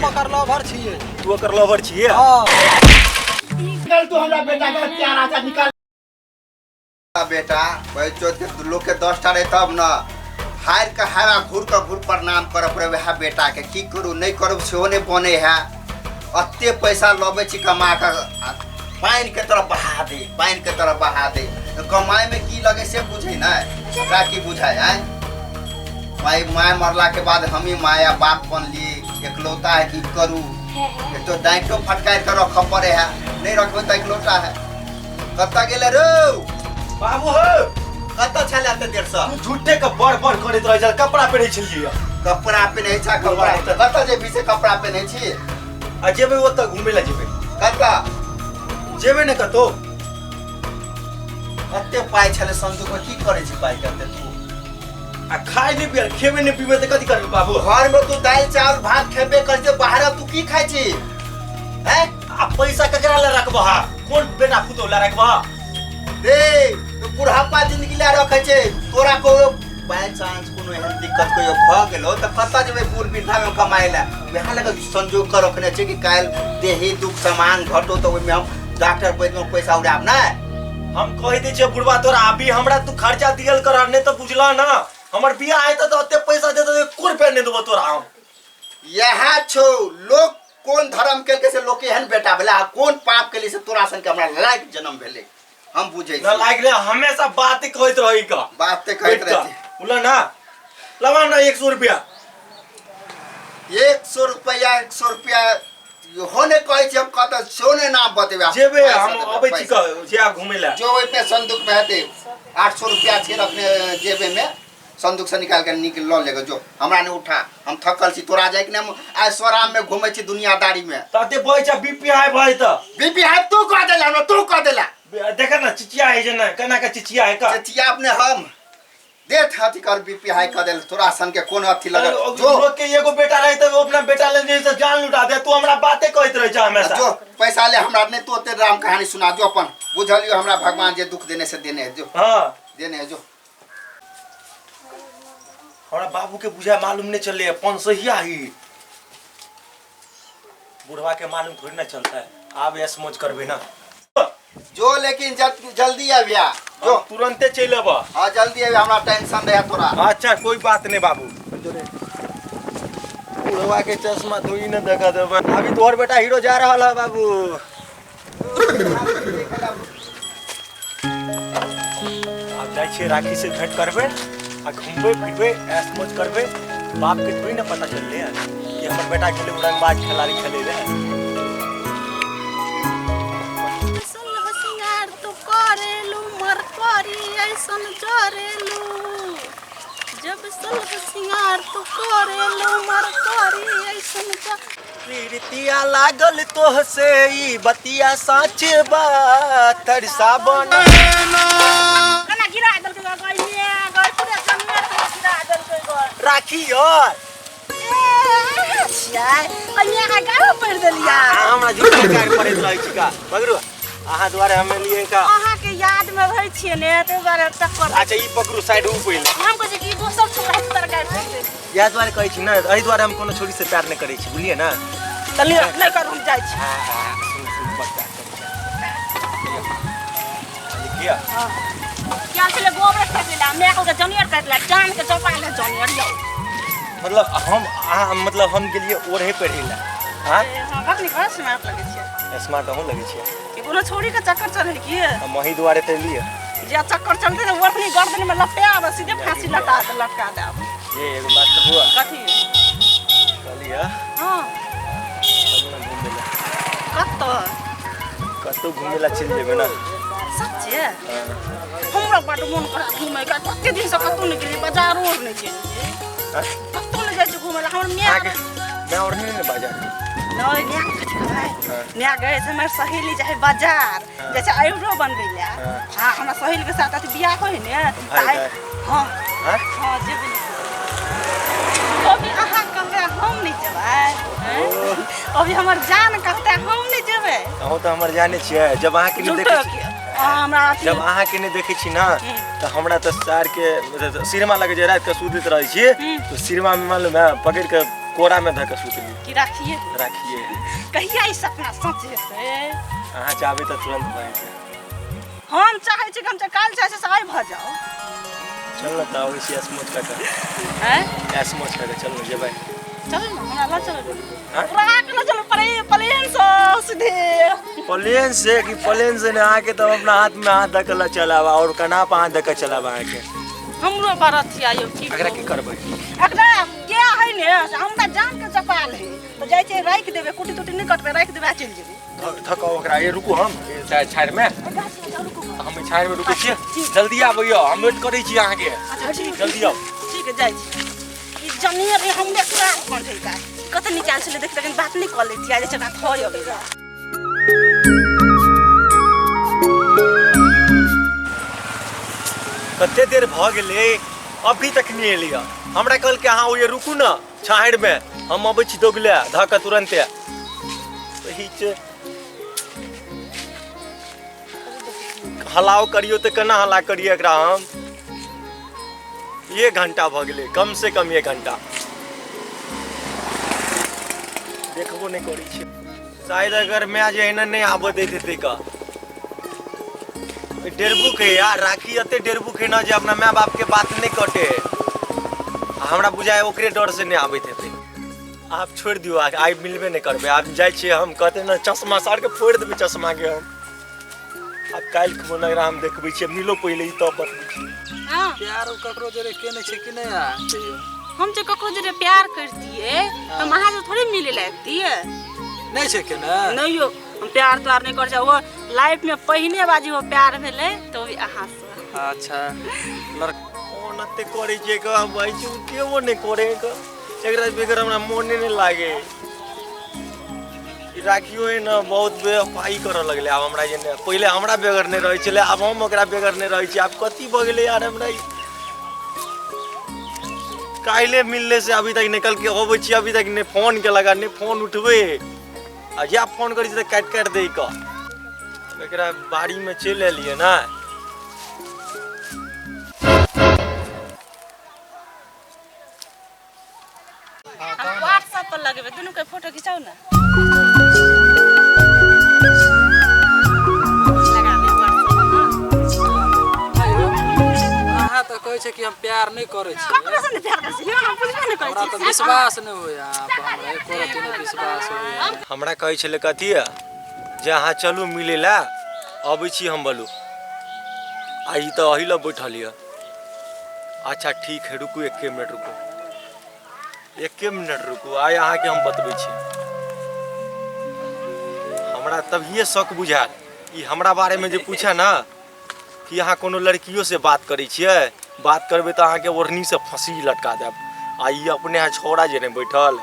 हम ओकर लवर छियै। तू ओकर लवर छियै? हाँ। निकाल तू हमरा बेटा के हत्यारा छै, निकाल। बेटा वही चोट के लोग के 10 टा रहे तब न हार के हारा घूर के घूर प्रणाम करऽ पड़े वएह बेटा के। की करू नहीं करू सेहो नहीं बने है। अते पैसा लबै छी कमा के आ पानि के तरफ बहा दे, पानि के तरफ बहा दे। तऽ कमाइ में की लगे से बुझे ना, ओकरा की बुझाय आँय? माय माय मरला के बाद हमी माया बाप बनली, एकलौता है की करू। एक तो डाँटो फटकार के रखऽ पड़े है, नहीं रखबे तऽ एकलौता है। कतऽ गेले रौ बाबू हो? कतऽ छलै एते देर सँ? तू झूठे के बड़ बड़ करैत रहै छल। कपड़ा पहिरै छलियै। कपड़ा पहिनै छ? कपड़ा कतऽ जेबही से कपड़ा पहिनै छी? आ जेबै ओतऽ घुमै लए जेबै। कतऽ जेबै ने कतौ? कते पाइ छलै संदूक में, की करै छी पाइ के एते तू? आ खाय नहि पियै, खेबै नहि पीबै तऽ कथी करबै बाबू? घर में तू दालि चावल भात खेबे करै छी, बाहर तू की खाइ छी हैं? आ पैसा ककरा लए रखबह? कोन बेटा पुतोह लए रखबह? रे तू बुढ़ापा जिंदगी लए रखै छै। तोरा कोनो बाय चांस कोनो एहन दिक्कत कहियो भऽ गेलो तऽ कतऽ जेबै बूढ़ वृद्धा में कमाइ लए? वएह लए कऽ संजोग कऽ रखने छै कि काल्हि देही दुख सामान घटो तऽ ओहिमे हम डॉक्टर वैद्य में पैसा उड़ायब नहि। हम कहि दै छियै बुढ़बा तोरा, अभी हमरा तू खर्चा दियल कर, नहि तऽ बुझलह ना हमर बियाह हेतै तऽ ओते पैसा देतै तऽ एको रुपया नहि देबो तोरा हम। इएह छौ लोक कोन धर्म केलकै से लोक एहन बेटा भेलै, आ कोन पाप केली से तोरा सन के हमरा लायक जन्म भेलै, हम बुझै छी। लायक रे हमेशा बात कहैत रही का बात ते कहैत रहै छी। बुझल ना? लवा ना 100 रुपया। 100 रुपया, 100 रुपया हो ने कहै छी हम कतऽ सेहो ने नाम बतेबै। जेबै पैसा हम देबै, अबै छी पैसा। कऽ जे आब घुमै लए। जो ओहि पे संदूक में हेतै 800 रुपया छै रखने जेबे में, संदूक से निकाल के निक लऽ लेगो। जो हमरा नहीं उठा, हम थकल छी। तोरा जाए के नहीं, हम आइ स्वराम में घूमै छी दुनियादारी में। तते बहै छै बीपी हाई भऽ जेतऽ। बीपी हाई तू कह देला हमरा, तू कह देला। देख ना चिचिया है जे ना केना के चिचिया है का। चिचिया अपने हम देत हथी कर बीपी हाई कह देल। तोरा सन के कोन अथी लगल? जो लोग के एगो बेटा रहे तऽ ओ अपना बेटा ले जे से जान लुटा दे, तू हमरा बाते कहैत रहै छ हमेशा। जो पैसा ले, हमरा नहीं तू ओते राम कहानी सुना। जो अपन बुझलियो हमरा भगवान जे दुख देने से देने है, जो हाँ देने है जो। हमरा बाबू के बुझाय मालूम नहीं चले पंसहिया ही बुढ़वा के मालूम थोड़ी ना चलता है। आब ऐस मौज करबे ना जो, लेकिन जल्दी आबिया जो। हम तुरंते चलि अबह। हाँ जल्दी आबिया, हमरा टेंशन रहे तोरा। अच्छा कोई बात नहीं बाबू। बुढ़वा के चश्मा धोई न देखा देबे। अभी तोहर बेटा हीरो जा रहा है बाबू। आब जाइ छियै राखी से भेंट करबै आ घूमबै फिरबै ऐश मौज करबै। बाप के थोड़ी ना पता चललै है कि हमर बेटा गेलै उड़नबाज खेलाड़ी खेलै रहे। सुलह सिंगार तू करेलू मर करी ऐसन जरेलू, जब सुलह सिंगार तू करेलू मर करी ऐसन ज प्रीतिया लागल तोह से ई बतिया साँच बा तरसा बन कना गिरा देलकै गै गै गै पूरा जमीन के गिरा देलकै गै। राखी यार ए छियै अइया के गारो पड़ देलिया। हमरा झूठ गारि पड़ैत रहै छी का पकड़ू अहाँ दुआरे हम एलियै का। अहाँ के याद में रहै छियै ने तै दुआरे टक्कर। अच्छा ई पकड़ू साइड उ पहिले। हम कहै छी कि दोसर छोकरा से तर गारि पड़तै। इएह दुआरे कहै छी ने, एहि दुआरे हम कोनो छोरी से प्यार नहि करै छी, बुझलियै ने? तऽ लिअ नहि करू हम जाइ छी। सुन सुन बड़ प्यार करै छी। किया? क्या छलै गोबर फेंकला my कहलकै जनियर काटला जान के चौपा ले जनियर यौ। मतलब हम अहाँ मतलब हम गेलियै ओढ़े पहिरै लए। हाँ? हाँ कखनी बड़ा स्मार्ट लगै छियै। स्मार्ट अहूँ लगै छियै। कि कोनो छोरी के चक्कर चलै की? हम अहीं दुआरे तऽ एलियै। जे चक्कर चलतै तऽ ओढ़नी गर्दन में लपटा सीधे फांसी लटा दे लटका देब। ये एगो बात कहू? कथी? कहलियै। हाँ। चलू ना घूमै लए। कतऽ? कतौ घूमै लए चलि जेबै ना। सच्चे? हमरा बड्ड मोन करै घूमै के, कते दिन से कतौ नहि गेलियै, बाजारो आर नहि गेलियै। हाँ? कतौ नहि जाइ छियै घूमै लए। हमर my अहाँके my आओर नहि ने बाजार? नहि, my कथी कहै? My गए से हमर सहेली जाइ बाजार, जाइ छै आइब्रो बनबै लए। हाँ हमरा सहेली के साथ अथी बियाह होइ ने भाइ तऽ गए। हाँ हाँ? हाँ जेबै। अभी अहाँ कहबै हम नहि जेबै? अभी हमर जान कहतै हम नहि जेबै? अहूँ तऽ हमर जाने छियै। जब अहाँके नहि देखै छी, हमरा अथी जब अहाँके नहि देखै छी ना तऽ हमरा तऽ सार के सिनेमा लगे जे राति के सुतैत रहै छी तऽ सिनेमा में मालूम है पकड़ि के कोरा में धऽ के सुतबी। कि राखिए? राखिए। कहिया ई सपना सच हेतै? अहाँ चाहबै तऽ तुरंत भऽ जेतै। हम चाहै छी कि हम काल्हि चाहै छी से आइ भऽ जाउ। चल ने तऽ अबै छी ऐश मौज कऽ के। आँय? ऐश मौज कऽ के चल ने जेबै। चलू ने, हमरा लऽ चलू। आँय? उड़ा के लऽ चलू प्लेन से सीधे। प्लेन से कि प्लेन से ने, अहाँके तऽ हम अपना हाथ में हाथ धऽ के लऽ चलब और कन्हा पर हाथ धऽ के चलब अहाँके। हमरो बड़ अथी आयौ की एकरा की करबै? एकरा गैया है ने से हमरा जान के चपाल है तऽ जाइ छै राखि देबै, कुटी तुटी नहि कटबै, राखि देबै आ चलि जेबै। धऽ कऽ ओकरा ये रुकू, हम छाड़ि में, हम छाड़ि में रुकै छियै, जल्दी आबैयौ, हम वेट करै छी अहाँके। अच्छा ठीक। जल्दी आउ। ठीक है, जाइ छी। ई जनिए रे हमरे पूरा कंठे का कते निकाल छलै देख, लेकिन बात नहि कऽ लै छियै, आइ जाइ छै ओकरा थोड़े अबै। कते देर भऽ गेलै, अभी तक नहि एलियै। हमरा कहलकै अहाँ ओए रुकू ने छाहरिमे, हम अबै छी दौगले धऽ कऽ तुरन्ते। सही छै, हलाव करियौ तऽ केना हला करियै एकरा हम? एक घंटा भऽ गेलै, कम से कम एक घंटा। देखबो नहि करै छै। शायद अगर माय जे एना नहि आबऽ दैत हेतै कऽ डेरबुक है यार राखी, एते डेरबुक है ना जे अपना माय बाप के बात नहीं कटे है। आ हमरा बुझाय ओकरे डर से नहीं आबैत हेतै। आब छोड़ि दियौ, आइ मिलबे नहि करबै। आब जाइ छियै हम, कहते ने चश्मा सार के फोड़ि देबै चश्मा के हम। आब काल्हि खुना एकरा हम देखबै छियै, मिलो पहिले ई तब बतबै छियै। हाँ। प्यार उ ककरो जरे केने छै कि नहि अहाँ कहियो? हम जे ककरो जरे प्यार करतियै तऽ हम अहाँ से थोड़े मिले लए अबितियै। नहि छै केने? नहीं यौ, हम प्यार त्वार नहीं करै छियै। वो लाइफ में पहिने बाजी वो प्यार भेलै तऽ ओ भी अहाँ से। अच्छा, लड़का ओनाते करै छियै कऽ भाई, छै उठेबो नहि करै कऽ। एकरा बेगर हमरा मोने नहि लागे। ई राखियो है ने बहुत बेवफाई करऽ लगलै। आब हमरा जे नहि पहिले हमरा बेगर नहि रहै छलै, आब हम ओकरा बेगर नहि रहै छी। आब कथी भऽ गेलै यार हमरा ई? काल्हि मिलले से अभी तक निकल के अबै छी, अभी तक नहि फोन केलक आ नहि फोन उठबै। आ जा फोन करै छी तऽ काटि काटि दै कऽ। आब एकरा बाड़ीमे चलि एलियै ने। हम व्हाट्सएप पर लगेबै, दुनू के फोटो खिंचाउ ने, लगा देब व्हाट्सएप पर, हाँ। अहाँ तऽ कहै छै कि हम प्यार नहि करै छी। ककरो से नहि प्यार करै छी यौ, हम बुझबे नहि करै हमरा छी। तऽ विश्वास नहि होइया अहाँ पर, हमरा एको रत्ती नहि विश्वास होइया। हमरा कहै छलै कथी है जे अहाँ चलू मिलै लए, अबै छी हम बोलू। आ ई तऽ अही लए बैठल यऽ। अच्छा ठीक है, रुकू एके मिनट, रुकू एके मिनट रुकू, आइ अहाँके हम बतबै छी। हमरा तभिए शक बुझायल ई हमरा बारेमे जे पूछे ने कि अहाँ कोनो लड़कियों से बात करै छियै, बात करबै तऽ अहाँके ओढ़नीसँ फँसी लटका देब। आ ई अपने यहाँ छौड़ा जे नहि बैठल,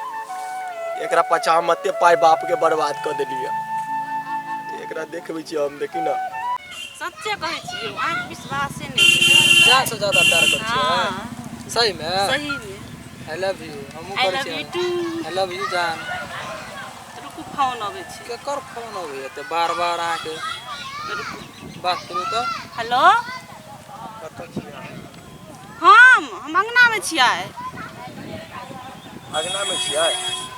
एकरा पाछा हम एते पाइ बापके बर्बाद कऽ देलियै। एकरा देखबै छियै हम, देखी ने। सच्चे कहै छी यौ, अहाँके विश्वासे नहि होइया। जान से ज्यादा प्यार करै छियै? हाँ। सही मे? सही मे। I love you. हमहूँ आई करै लव you छियै। टू। I love you जान। रुकू, फोन अबै छै। केकर फोन अबैया तऽ बार बार अहाँके? रुकू। बात करू तऽ। हेलो। कतऽ छियै अहाँ? हम अङ्गनामे छियै। अङ्गनामे छियै?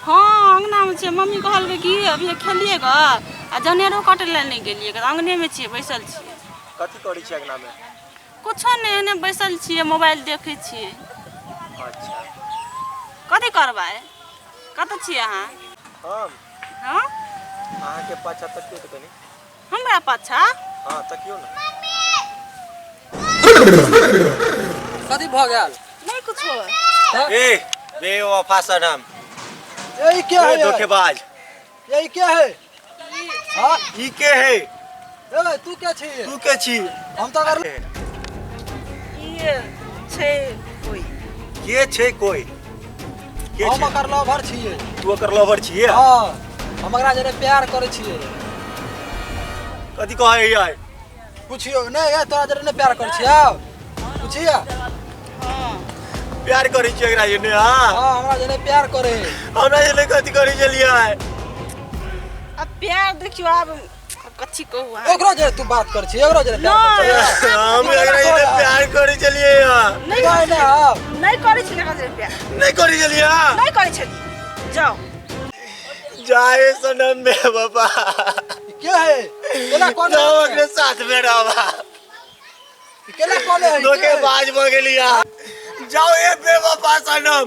हँ, अङ्गनामे छियै। मम्मी कहलकै कि अभी खेलियै गऽ आ जनेरो कटै लए नहि गेलियै गऽ, अङ्गनेमे छियै, बैसल छियै। कथी करै छियै अङ्गनामे? कुछो नहि, एहने बैसल छियै, मोबाइल देखै छियै। अच्छा। कथी करबै? कतऽ छियै अहाँ? हम? हँ। अहाँके पाछा तकियौ तऽ कनि। हमरा पाछा? हँ, तकियौ ने। कथी भऽ गेल? नहि कुछो। ए बेवफा सनम। यही क्या ए है यार? धोखेबाज। यही क्या है? हाँ? ई के है? ए तू क्या छी? तू के छी? हम तऽ अगर ई छै कोइ। के छै कोइ? के हम छै? ओकर लवर छियै। तू ओकर लवर छियै? हाँ, हम ओकरा जरे प्यार करै छियै। कथी कहै है? पुछियौ नहि, ए तोरा जरे नहि प्यार करै छियै? पुछिया। हँ। प्यार करै छियै एकरा जने? हाँ? हाँ, हमरा जरे प्यार करे। हमरा जने कथी करै छलियै? अब प्यार देखियौ, आब कथी कहू अहाँ? ओकरो जरे तू बात कर छी, ओकरो जरे प्यार कर छी? हम एकरा जने प्यार करै छलियै नहि। नहि नहि, आब नहि करै छी एकरा जरे प्यार। नहि करै छलियै? नहि करै छलियै। जाओ। जाए सनम में बाबा। के है केना कौन जाओ अपने साथ में रहबा। केना कौन है? धोखेबाज भऽ गेलिया। जाओ ए बेवफा सनम,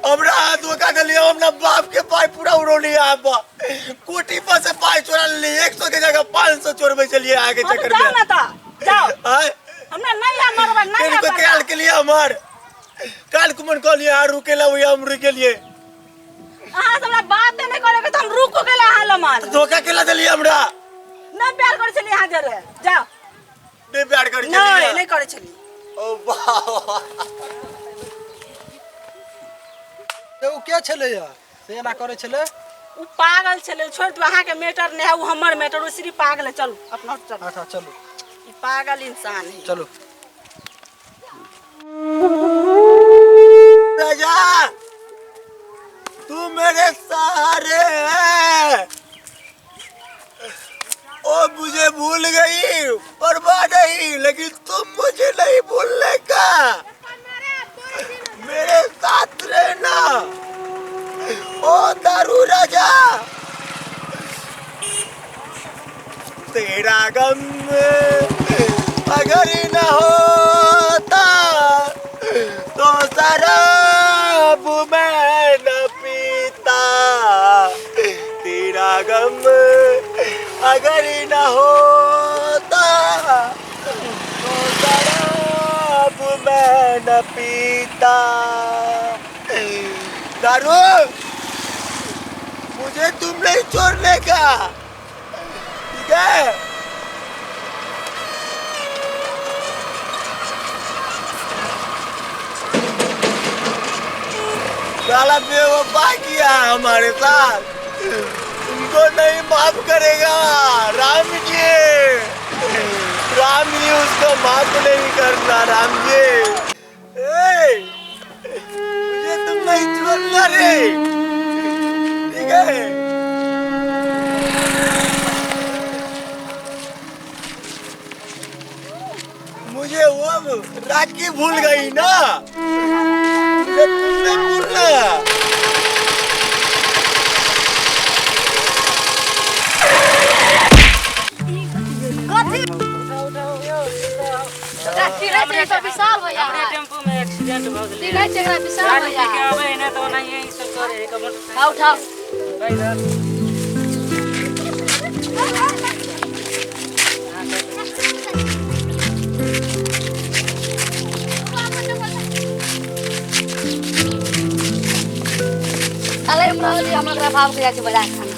हमरा हाथ धोखा देलियै, हमरा बाप के पाई पूरा उड़ौलियै, आप कोठी पर से पाई चोरा लेलियै, 100 के जगह 500 चोरबै छलियै अहाँके हाँ, तो चक्कर जाओ में। ना तो जाओ। आँय? हमरा नहीं है मरवा नहीं है किनको मरवा। काल के लिए हमर काल कुमन कहलियै अहाँ रुके ला, वही हम रुक गेलियै। अहाँ से हमरा बात नहीं करे के तो हम रुको गेला अहाँ लमन। धोखा केला देलियै हमरा? नहीं प्यार करे छलियै अहाँ जरे, जाओ। नहीं प्यार करे नहीं छलियै? नहीं करे छलियै। ओ बाबा। तो उ के छलै या से एना करे छलै? उ पागल छलै, छोड़ दू, अहाँके मैटर नहीं है, उ हमर मैटर, उ सिर्फ पागल है। चलू अपना चलू। अच्छा चलू। ई पागल इंसान है। चलू। राजा तू मेरे सहारे है, ओ मुझे भूल गई परवाह नहीं, लेकिन तुम मुझे नहीं भूलने का, मेरे साथ रहना। ओ दारू राजा तेरा गम अगर न होता तो शराब मैं न पीता, तेरा गम अगर न होता तो शराब मैं न पीता। दारू मुझे तुम नहीं छोड़ने का, ठीक है? साला बेवफा किया हमारे साथ, उनको नहीं माफ करेगा राम जी। राम जी उसको माफ नहीं करना राम जी। ए, मुझे तुम नहीं छोड़ना रे, ठीक है? मुझे वो राखी भूल गई ना, मुझे तुम नहीं भूलना। विशाल भैया अपने टेम्पू में एक्सीडेंट भ गेलै। तिरै छै एकरा विशाल गाड़ी भैया। के आबै ने तऽ ओनाहिए ई सब करे है, उठाओ उठाओ। भाई साहब। अरे हमरा हमरा भाव के जाइ छै बाजार खाना।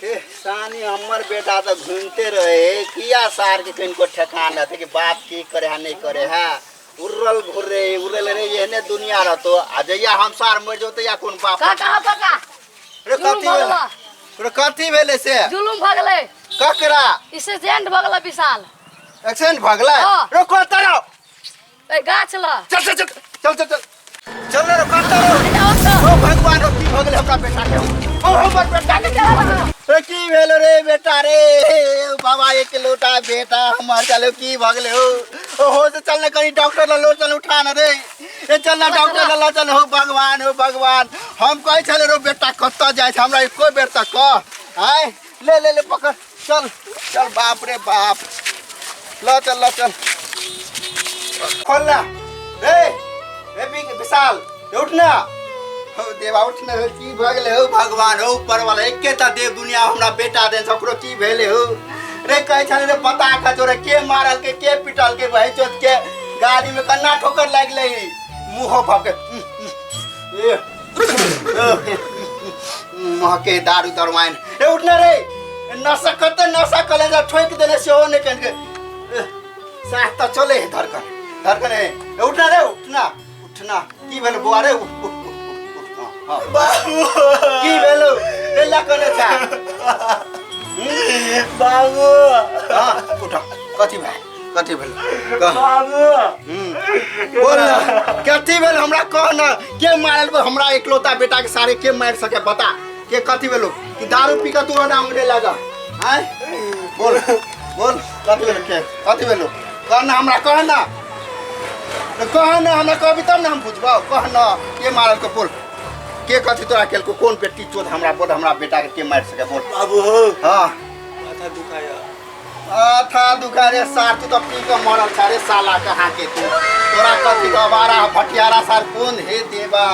ए सानी हमर बेटा तो घूमते रहे, किया सार के कनको ठेकान रहते कि बाप की करे है नहीं करे है, उड़ल घुर रे उड़ल रे एहने दुनिया रहतो। आ जइया हम सार मर जतो या कोन बाप। का काका रे कथी भेलै? रे कथी भेलै से? जुलुम भ गेलै। ककरा? एक्सीडेंट भ गेलै विशाल। एक्सीडेंट भ गेलै? हाँ। रे कत रहो? ए गाछ ल। चल चल चल चल चल चल चल रे कत रहो? ओ भगवान रो की भ गेलै हमरा बेटा के? ओ हमर बेटा के रे की भेल रे बेटा रे? बाबा एक लोटा बेटा हमार चलो की भ गेलै हो? ओहो से चल ना कहीं डॉक्टर ला लो चल उठा ना रे, ए चल ना डॉक्टर ला लो चल। हो भगवान हो भगवान, हम कहै छले रो बेटा कतऽ जाइ छै, हमरा एको बेर तऽ कह। आय ले ले ले पकड़, चल चल। बाप रे बाप, ल चल ल चल खोल ना रे। रे विशाल उठ ना। हो देवा उठ ना, की भ गेलै हो भगवान? हो ऊपर वाला एकेटा देव दुनिया हमरा बेटा देन, ओकरो की भेलै हो रे? कहै छलै रे पता का जोरे के मारल के के पिटल के वही चोट के गाड़ी में कन्ना ठोकर लागलै, मुँह भके ए मुँह के दारू दरवाइन। ए उठ ना रे, नशा कते नशा कले जा ठोक देने सेहो नहि कनके साथ तऽ चले है धड़कन धड़कन है। ए उठ ना रे, उठना उठना। की भेल बौआ रे? उठ उठ उठ उठ। हाँ बाबू की भेलो? कैला कने छा बाबू? हाँ उठ, कथी भेल कथी भेल? बाबू बोल ना कथी भेल हमरा कह ना। के मारल हमरा एकलौता बेटा के सारे के मार सके बता के कथी भेलो? कि दारू पी के तू ना उड़े लगा? आय बोल बोल कथी भेलो? के कथी भेलो कह ना हमरा, कह ना कह ना हमरा, कहबी तब ना हम बुझबौ। कह ना के मारल के बोल। के कथी तोरा केलको कोन बेटी चोद हमरा बोल हमरा बेटा के के मारि सके बोल बाबू हो हाँ माथा दुखाया माथा दुखा रे सार तू तो पी के मरल छ रे साला कहाँ के तू तोरा कथी अबारा भटियारा सार कोन हे देवा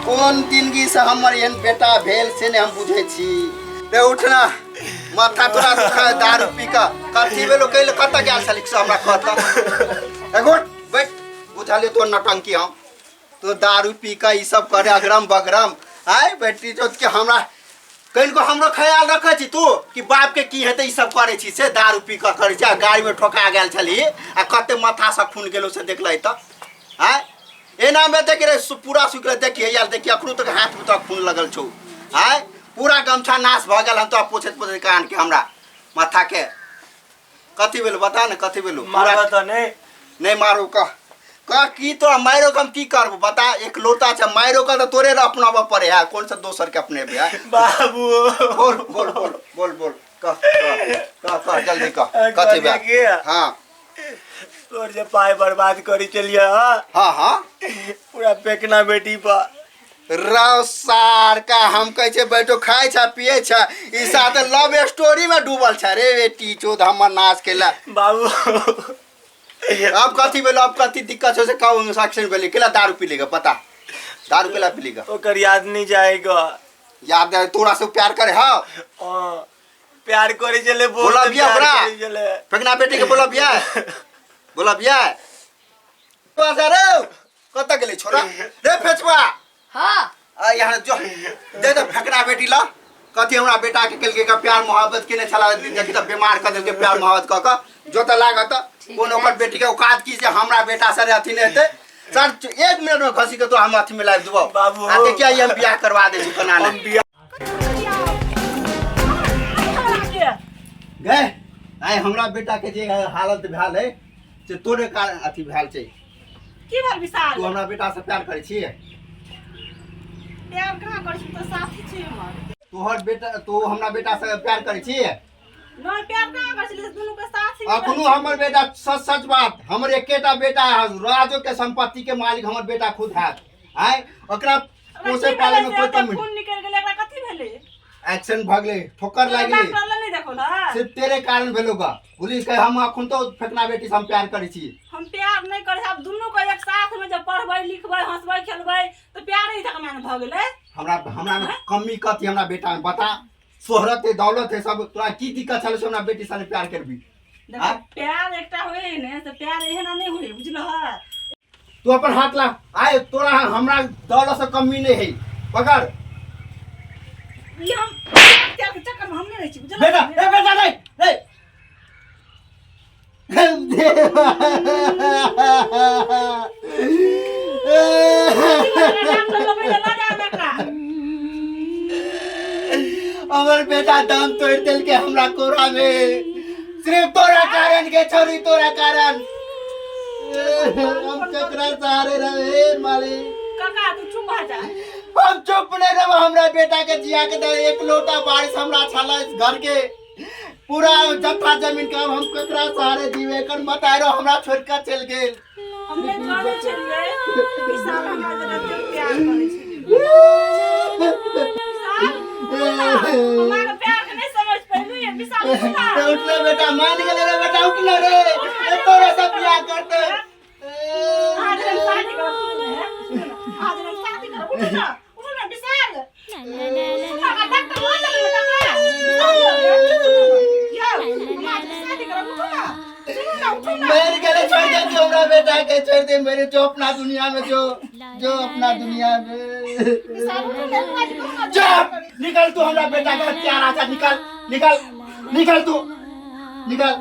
कोन जिंदगी से हमर एहन बेटा भेल से ने हम बुझे छी रे उठना माथा तोरा दुखा दारू पी के कथी भेलो कैल कत गेल छलिक से हमरा कहत एगो बैठ बुझलिए तो नटंकी हम तो दारू पी के ई सब करे अगरम बगरम आय बेटी जोत के हमरा कनिको हमरो ख्याल रखे छी तू कि बाप के की हेतै ई सब करे छी से दारू पी के करे छी आ गाड़ी में ठोका गेल छली आ कते माथा से खून गेलो से देखलै त आय एना में देख रे पूरा सुख देखिए यार देखिए अखनो तक हाथ में तो खून लगल छौ आय पूरा गमछा नाश भऽ गेल हम तो पोछैत पोछैत कान के हमरा माथा के कथी भेल बता ने कथी भेलो मारबा त नहीं नहीं मारू कह कह की तोरा मारो के हम की करबो बता एक लोटा छै मारो के त तोरे अपनाबऽ पड़े है कौन सा दोसर के अपने है बाबू बोल बोल बोल बोल बोल कह कह कह कह जल्दी कह कथी बा हां तोर जे पाय बर्बाद करी चलिए हां हां हां पूरा फेकना बेटी पा राव सार का हम कहै छै बैठो खाइ छै पिए छै ई साथ लव स्टोरी में डूबल छै रे बेटी चोद हमर नाच केला बाबू अब कथी भेलो अब कथी दिक्कत हो से कहू एक्सीडेंट भेलै केला दारू पी लेगा पता दारू केला पी लेगा ओकर याद नहीं जाएगा याद है तोरा से प्यार करे हाँ प्यार करे चले बोल बोला बिया बड़ा फेकना बेटी के बोला बिया बोला बिया रे कत गेलै छोरा रे फेचवा हाँ आ यहाँ जो दे दे फेकना बेटी ला कथी हमरा बेटा के केलकै का प्यार मोहब्बत केने छला देखी त बीमार कर देलकै प्यार मोहब्बत क क जो त लागत कोन ओकर बेटी के औकात की जे हमरा बेटा से अथी नहि हेतै सर एक मिनट में घसी के तो हम अथी में लाइव देबो बाबू आ देखिया ई हम बियाह करवा दे छी कोना हम ने बियाह गए आइ हमरा बेटा के जे हालत भेल है से तोरे कारण अथी भेल छै की भेल विशाल तू हमरा बेटा से प्यार करै छी प्यार कहाँ करै छी तो साथी छी हमर तोहर बेटा तू हमरा बेटा से प्यार करै छी नहीं प्यार कहाँ करै छी दुनू के साथी अखनो हमर बेटा सच सच बात हमर एकेटा बेटा है राजो के संपत्ति के मालिक हमर बेटा खुद है आय ओकरा पोसे पाले में कोई कमी खून निकल गेलै एकरा कथी भेलै एक्सीडेंट भऽ गेलै ठोकर लागि गेलै डॉक्टर लग नहीं देखो ना सिर्फ तेरे कारण भेलो गा पुलिस कहे हम अखन तो फेकना बेटी से हम प्यार करै छी हम प्यार नहीं करै आब दुनू के एक साथ में जब पढ़बै लिखबै हंसबै खेलबै तो प्यार ही तक मान भऽ गेलै हमरा हमरा में कमी कथी हमरा बेटा में बता शोहरत है दौलत है सब तोरा की दिक्कत छल से हमरा बेटी संगे प्यार करबी देखो प्यार एकटा होय ने तो प्यार एहना नहीं होय बुझलो है तू अपन हाथ ला आय तोरा हमरा दौलत से कमी नहीं है पकड़ ई हम प्यार के चक्कर में हम नहीं रहै छी बुझलो बेटा ए बेटा नहीं नहीं हमर बेटा दम तोड़ देलके हमरा कोरा में सिर्फ तोरा कारण के छोरी तोरा कारण हम ककरा सहारे रहे मालिक काका तू चुप भऽ जा हम चुप नहीं रहब हमरा बेटा के जिया के दे एक लोटा बारिश हमरा छला इस घर के पूरा जत्था जमीन के अब हम ककरा सहारे जीवे कर मत आरो हमरा छोड़ के चल गेल हम नहि जानै छलियै विशाल हमरा जेना एते प्यार करै छै विशाल हमरा प्यार के नहीं समझ पैलू ये विशाल उठना रे उठले बेटा मान गेले रे बेटा उठले रे ए तोरा से बियाह करते आज हम शादी करब आज हम शादी करब उठू ना उठू ना विशाल सुना का डॉक्टर बोल लगल काका यौ हम आज शादी करब उठू ना सुनू ना उठू ना मेरे गेले छोड़ दे तू हमरा बेटा के छोड़ दे मेरे जो अपना दुनिया में जो जो अपना दुनिया में विशाल उठू ना आज कहू ना जा निकल तू हमरा बेटा के हत्यारा जा निकल निकल निकल तू निकल